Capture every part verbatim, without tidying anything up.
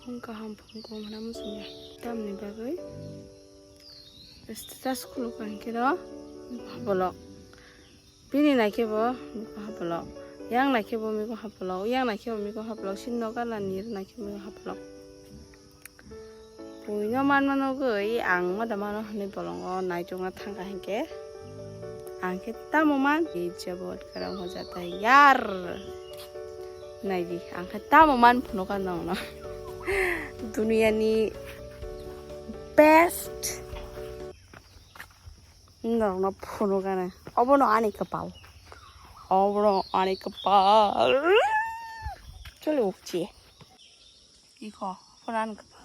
Phung kaham phung kom hwnna muchungya. Tamni bagwi status khuluk ang khe do bolok. Bini naikhe bo miko hapolok. Yang naikhe bo miko hapolok. Yang naikhe bo miko hapolok. Sini noga nani naikhe miko hapolok. Buino manma nugwi ang mada mano hwnwi bolongo naitukna thangkha hinkhe. Ang khe tamo man? Ei jabot kwrwng hoja tai yar. Naidi, ang khe tamo man phunukha nongno. Duniyani best. Norokno phunukha nai. Obono ani kwpal. Obono ani kwpal. Chole ukchi. Iko, obono ani kwpal.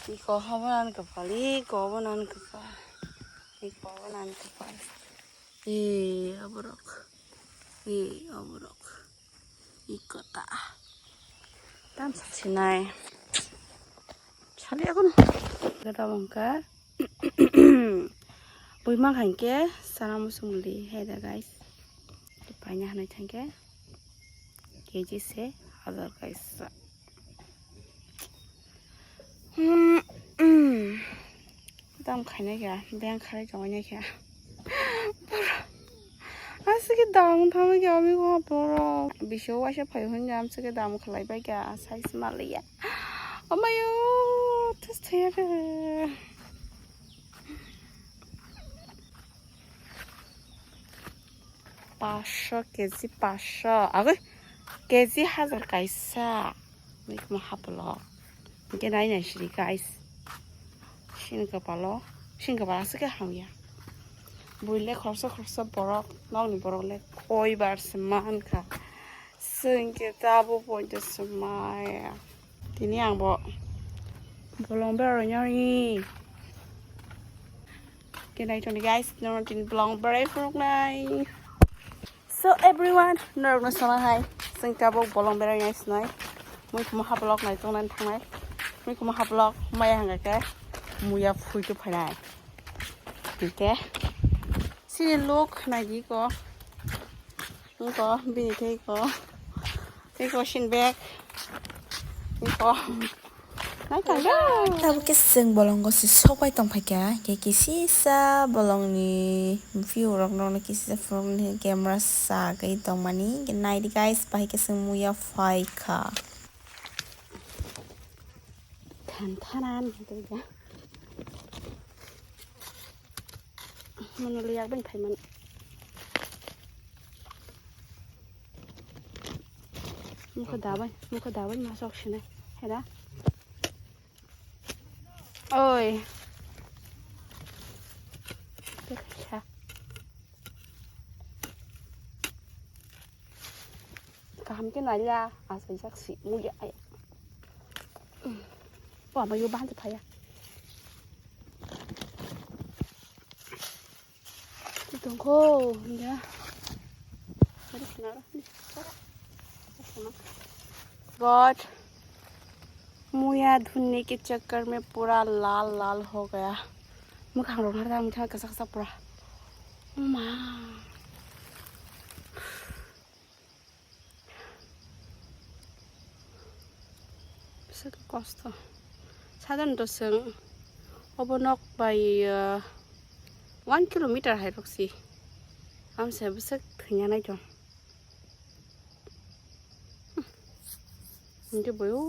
Iko, obono ani kwpal. Iko, obono ani kwpal. Iko, obono ani kwpal. Ee, aborok. Ee, aborok. Ikota. Tam saksinai. Sali akun. Kata bangka. Buima khankhe sana musung li. Hey da guys. Paina hanai thangkhe. K G se hazar kaisa. Hmm, hmm. Dam khainai kha, beng khalai tongo nai kha. Aswk khe dam thangwi kha, omi kha borok. Bisio waisa phai hwnwi amswk khe dam khlai bai kha, size maliya. Omayo, thus thaya kha. Paanch sho, K G paanch sho. Agoi, K G hazar kaisa. Mikma haplo. Hingke nai nai siri guys. Sini kapalo. Sini kapalo aswk khe hamya. Buile khoroksa khoroksa borok, nokni borok le koi bar se mankha. Singke tabo poito se maya. Tini ang bo bolong beraroi nai. Kenai toni guys, nono tini bolong berai phunuknai. So everyone, norokno sama hai. Sing tabuk bolong berai nai sinai. Mui kuma hablok nai tongnai thangnai. Mui kuma hablok maya hangka ke muya phui to phainai. Hingke sini look nai di ko. Iko, bini khe iko. Iko shin bag. Iko. Nai tang da. Tabuk khe chwng bolongo se sok bai tong phaikha. Khe kisisa bolongni view rok no kisisa phone ni camera sa kai tong mani. Nai di guys, bahai khe chwng muya phaikha. Than thanan hingke ja. Mono liyak bai phai man. Mukha dabai, mukha dabai ma sok sini. Hera. Oi. Kaham ke naiya, asai jak si muya ai. Wah, mayu bahan phaya. Tongkho, ya. God, muya dhunne ke chakkar mein pura lal lal ho gaya. Mukhang rok har mukhang kasak kasak pura. Ma. Bwswk kosto. Sadonto chwng obo nok bai, uh, one kilometer hai rok si. Amsa bwswk thwngya nai tong. Hwnkhe boyo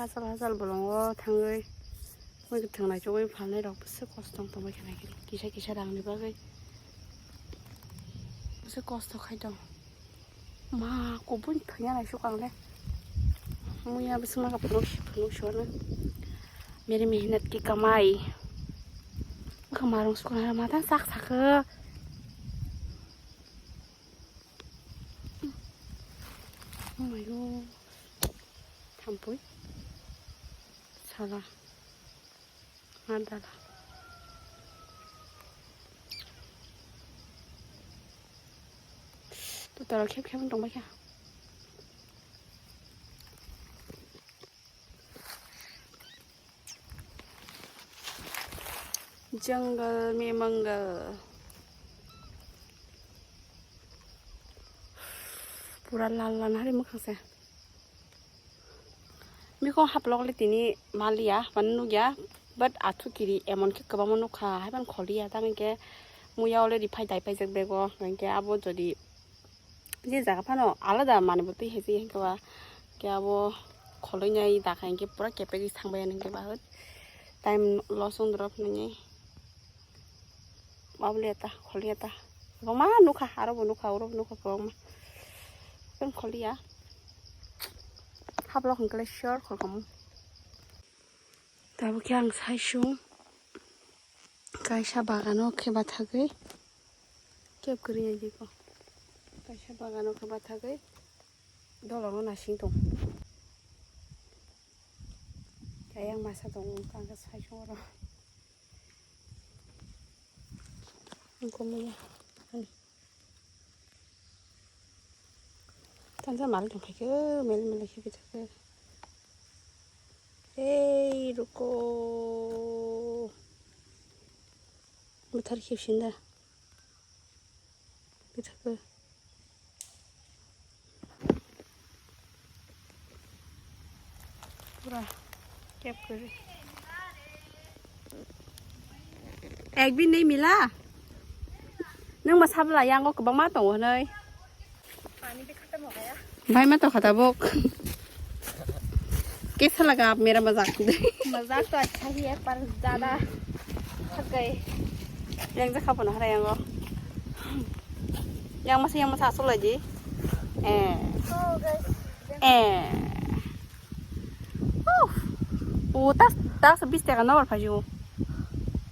hachal hachal bolongo thangwi mui kwthwng naichogwi phalnai rok bwswk kosto wng tongbai kha nai kisa kisa rangni bagwi. Bwswk kosto khai tong. Ma, kubun thwngya naisuk ang le. Muya bwswk ma phunuk phunuk suana. Mere mehnat ki kamai. Kha marung sukna mata sak sak. Oh my God. Thampui. Sala. Mandala. Totoro khep khep wng tongbaikha. Jungle me mangal. Pura lal lal hari mwkhang se. Mikong haplok le tini maliya, mane nukya, but athu kiri emon khe kwbangma nukha, haiban kholiya, tamo hinkhe muya already phai dai paijak bego, hinkhe abo jodi je jaga phano alada manwi bo twi hai se hinkhe ba, hinkhe abo kholoi nai dakha hinkhe pura kepegwi thangbai ani hinkhe ba, time loss wng drop nini. Mabli eta, kholi eta. Kwbangma nukha, aro bo nukha, oro bo nukha, kwbangma. Tong kholiya. Hablok hwnkhe sure khol khamu. Tabuk khe ang saisung kaisa bagano khe bathagwi kep kwrwi naidi ko. Kaisa bagano khe bathagwi dolongno nasing tong. Ayang masa tong, ang khe saisung oro. Ang kumuya. Ani. Tanja mal tong khaikhe, mel mel khe bithakhe. Hey, ruko. Buthar khe sinda. Bithakhe. Pura kep kwrwi. Ek bin nei mila. Nang ma sabla yango kwbangma tongo hwnwi. Bhai ma tokha tabuk. Kaisa laga mera mazak. Mazak to acha hi hai, par jada thak gaye. Yang jakha bono hara yango. Yang masa, yang masa asuk lai di. Eh. Oh, guys. Eh. Uff. O, tas, tas bis taka nobar phayu.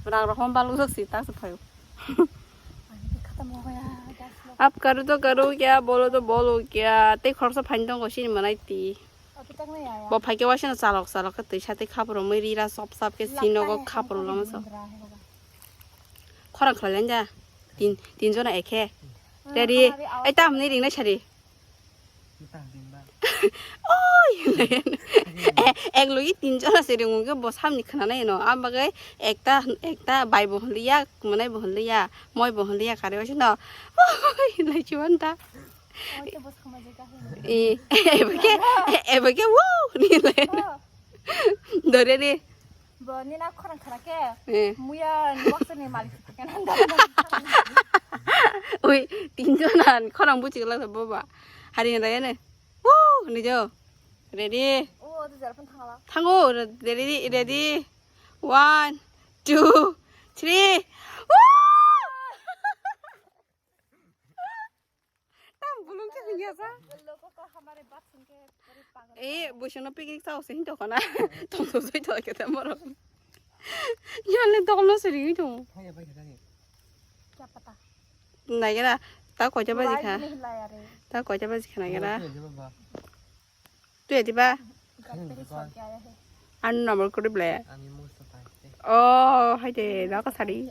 Rang rohom balu sak si tas phayu. Ab karo to karo kya, bolo to bolo kya. Tei khoroksa phain tongo sini manai ti. Bo phaikhe waisano chalok chalok khe twi sa tei khapro mui rira sop sap khe sinogo khapro lama so. Khorang khlai lanja. Tin, tin jona ekhe. Ready? Ai tam ni ringnai sari. Oi. Eh, ek logi tin jona se ringo khe bo samni khna nai no. Am bagai ekta, ekta bai bo hwnliya, manai bo hwnliya, moi bo hwnliya kare waisano. Oi, lai chibanta. Eh, ebo khe, ebo khe, wow, ni le. Dore ni. Bo ni na khorang khara khe. Eh. Muya ni box ni malik khe na. Ui, tin jona khorang buchi gala boba. Hari ni raya ne. Wow, ni jo. Ready? Oh, tu jalan pun thangala. Thango, ready, ready. One, two, three. Wow! Tam bulung khe hingya sa. Logo ko hamare baat sun ke puri pagal. Eh, buisano picnic sao se hinto kana. Tong to soi to ke tam boro. Yale dol no seri hinto. Phaya bai thani. Kya pata? Nai gera, ta koita baji kha. Mobile nahi laya re. Ta koita baji kha nai gera. Twi adi ba? Ani ani number kuri ble. Oh, hai de, da ka sari.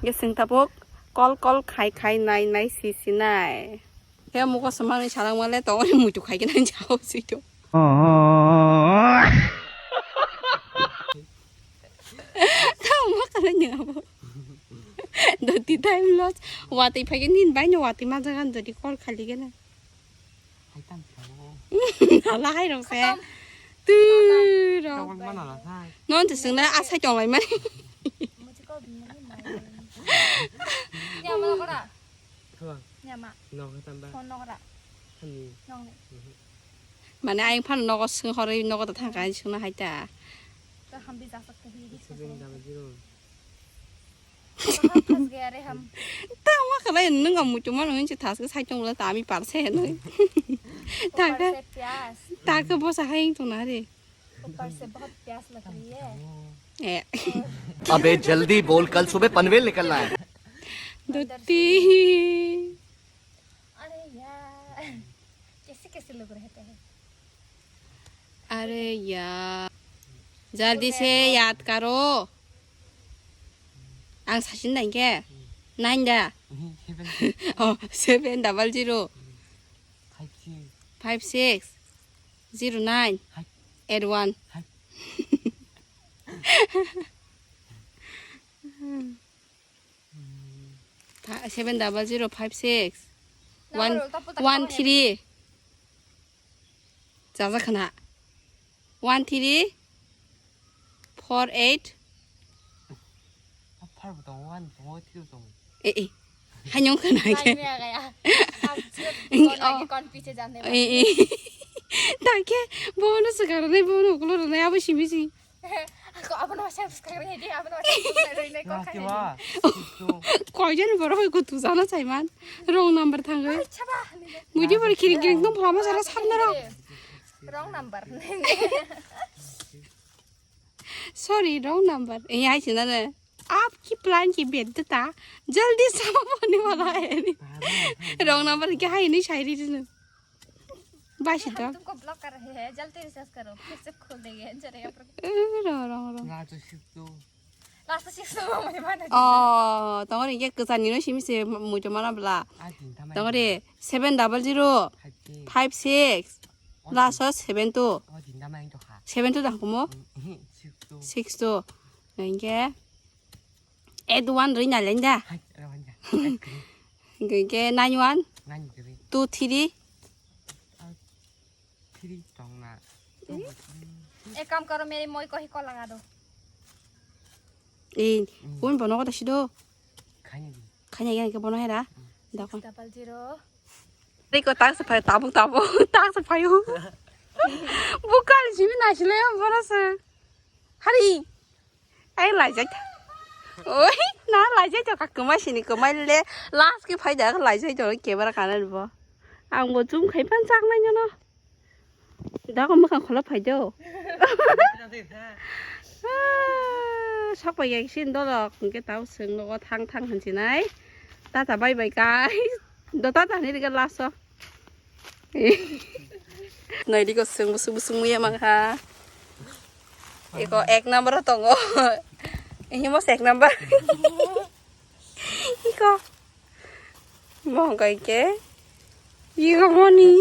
Ge sing tapok, call call khai khai nai nai si si nai. He muko samani sarang male to, ori muitu khai kena jao si to. Tamo kana nyabo. Doti time loss. Wati phai nin bai no wati ma jagan doti call khali gena. Hai tam khawo. Hala hai rok se. Khatam. Tu rok. Tawang mana la thai. Non tu sung na asai tong lai mani. Muji ko bini ni mai. Ya ma kora. Thawang. Ya ma. Nok tamba. Phone nok ra. Hani. Nok ni. Mane ayang phano nogo swng horwi nogo da thangkha ani swngna hai ta. Ta hambi jasak ta hi hi. Seven double zero. Kaha phas gaya re ham. Ta ma khala nwng amu chuma nwng chi thas ka sai tong la ta ami parse nwng. Taka. Parse pyas. Taka bosa hai tong na re. Upar se bahut pyas lag rahi hai. Eh. अबे जल्दी बोल, कल सुबह पनवेल निकलना है। Dotti. अरे यार, कैसे कैसे लोग रहते हैं? अरे यार, जल्दी से याद करो। Ang sasin nai ke? Nine da? Oh, seven double zero. Five six. Five six. Zero nine. Hai. Eight one. Hai. Seven double zero five six. One, one three. Jaja khana. One three four eight. Aphar bo tongo, one tongo, three tongo. Eh, eh. Hanyong khana ke. Laimya gaya. Ang siyot kon lagi kon piche jane. Eh, eh. Tangke bono se garane bono kulo rane abo simi si. Ako abono subscribe hedi, abono subscribe hedi, ko khai hedi. Koijon borok hoi kutu jana saiman. Wrong number thango. Chaba. Muji bor kiring kiring tong phalama jara samna rok. Wrong number. Sorry, wrong number. Eh, hai sina ne. Aap ki plan ki bed ta. Jaldi sama pone wala hai. Wrong number ke hai ni shairi dinu. Bashi to. तुमको ब्लॉक कर रहे हैं, जल्दी रिचार्ज करो, फिर से खोल देंगे। Jare apro. Eh, ro, ro, ro. Last six to. Last six to, mane mana. Oh, tongori ke kwchani no simi se muitu mana bla. Tongori seven double zero five six. Last seven two. Seven two dang kumo? Six two. Nangke eight one rina lenda. Nangke nine one two three. Three tongna. एक काम करो, मेरी मोई को ही कॉल लगा दो। Eh, kun bono kota sido. Khani di. Khani yang ke bono hera. Dakon. Double zero. Riko tak se phai tabuk tabuk tak se phai. Bukal jimi na sile bono se. Hari. Ai laijak. Oi, na laijak to ka kwmai sini kwmai le last ke phai da laijak to camera kana bo. Ang bo zoom khai pan chak nai no. Da ko makang khola phai do. Ah, sok pai yak sin do dok ke tau seng no thang thang han sinai. Tata bye bye guys. Do tata ni ga last o. Naidi ko sung busung busung muya mangha. Iko ek number tongo. Ini mos ek number. Iko. Mo hongkai ke. Iko moni.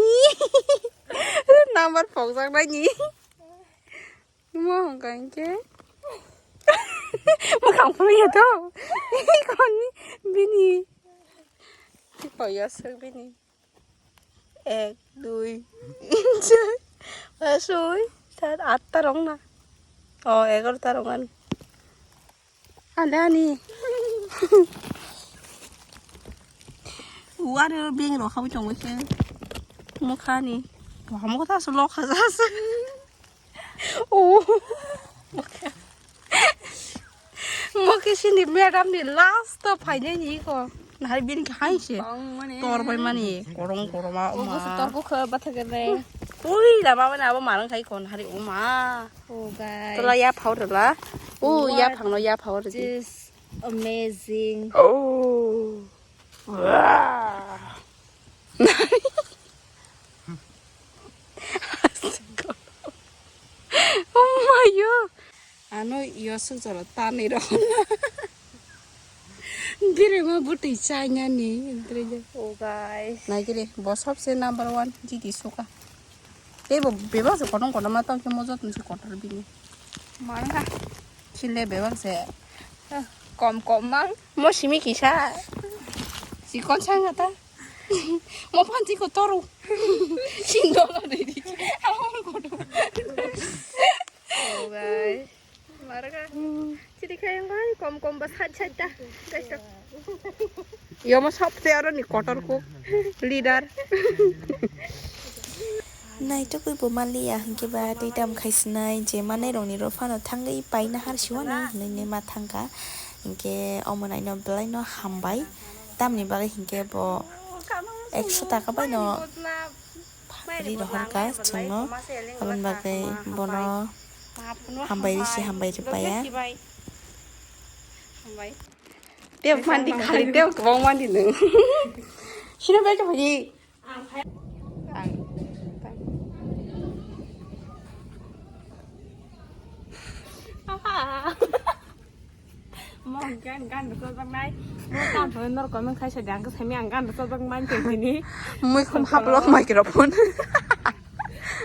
Number pokjak nai ni. Mo hongkai ke. Mo kang pura ya to. Iko ni bini. Iko ya sir bini. Ek, dui, tin, char, pas, soi, sat, atta rong na. Oh, egarota rong ani. Ada ani. Uare beng rok hawi tong se. Mokha ni. Wah, mokha ta se lokha ja se. Oh. Mo khe sini madam ni last o phainai ni ko. Nahai bini khe hai se. Tor bai mani korong koroma oma. Tor ko khe batha gele. Ui la mama na abo marang khai kon hari oma. Oh guys. Tola ya phau rela. Oh ya phang no ya phau rela. This amazing. Oh. Wah. Oh my god. Ano iyo suk jora tani ro. Bire ma butui chanya ni. Oh guys. Nai kiri bo sabse number one jiti suka. Tei bo bebak se kono kono ma tong khe mo joto se kotor bini. Mangha. Chile bebak se. Kom kom mang. Mo simi kisa. Si kon sang ata. Mo panti ko toru. Sin dolo de di. Amon kotor. Oh guys. Marga. Chiri kayang bai kom kom ba sat sat ta. Guys. Yomo sabse aro ni kotor ko leader. Naitugwi bo manliya, hinkhe ba tei tam khai sinai je manai rokni rw phano thangwi paina har siwano hinwi ma thangkha. Hinkhe omo naino belaino hambai, tamni bagwi hinkhe bo ekso taka baino phatri rohorkha chwngno, aboni bagwi bono hambai risi hambai rwpaiya. Tei mandi khali tei kwbang mandi nwng. Sino bai tongdi. Ang, ang, ang. Mo gan gan rwchapjaknai. Mo tamo norok comment khai sa di, ang khe saimanya ang gan rwchapjak man tong tini. Mui khum haplok microphone.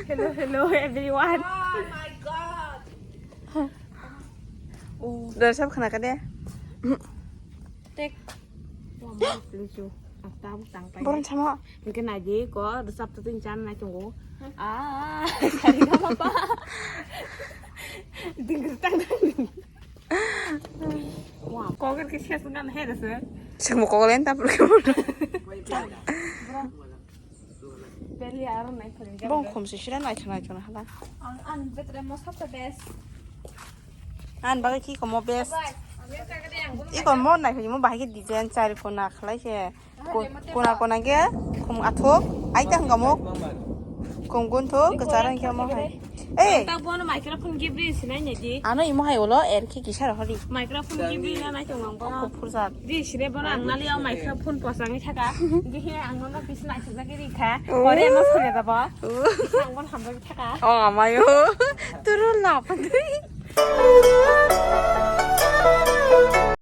Hello, hello everyone. Oh my god. Oh. Dor sab khana ka de. Tek. Wah, mo thank you. Tabuk tang pai. Boron samo. Hingke naidi ko, rwchap to tin chan nai tongo. Ah, sari gama pa. Ding ding tang tang. Wah, koger ke ses ngan he rese. Sing mo kogolen tap. Beli aro nai khali. Bong khum se sira nai chana chana hala. Ang, ang betre mo sabta bes. An bagwi ki komo bes. Bai, ang betre kade ang. Iko mo nai khali mo bahai ke design chari kona khlai se. Ko-, kona kona ke khum athok, ai tang kamo. Khum gun thok, kachara ke mo hai. Eh, ta bono microphone give ri sinai ne di. Ano imo hai ulo er ke kisa ro hori. Microphone give ri na nai tong ang bono. Ko phurjak. Di sire bono ang nali o microphone posang i thaka. Di he ang no bis nai thajak ri kha. Oh. Ore no sore da ba. Oh. Ang bono hamjak thaka. Oh, amayo. Turu lap.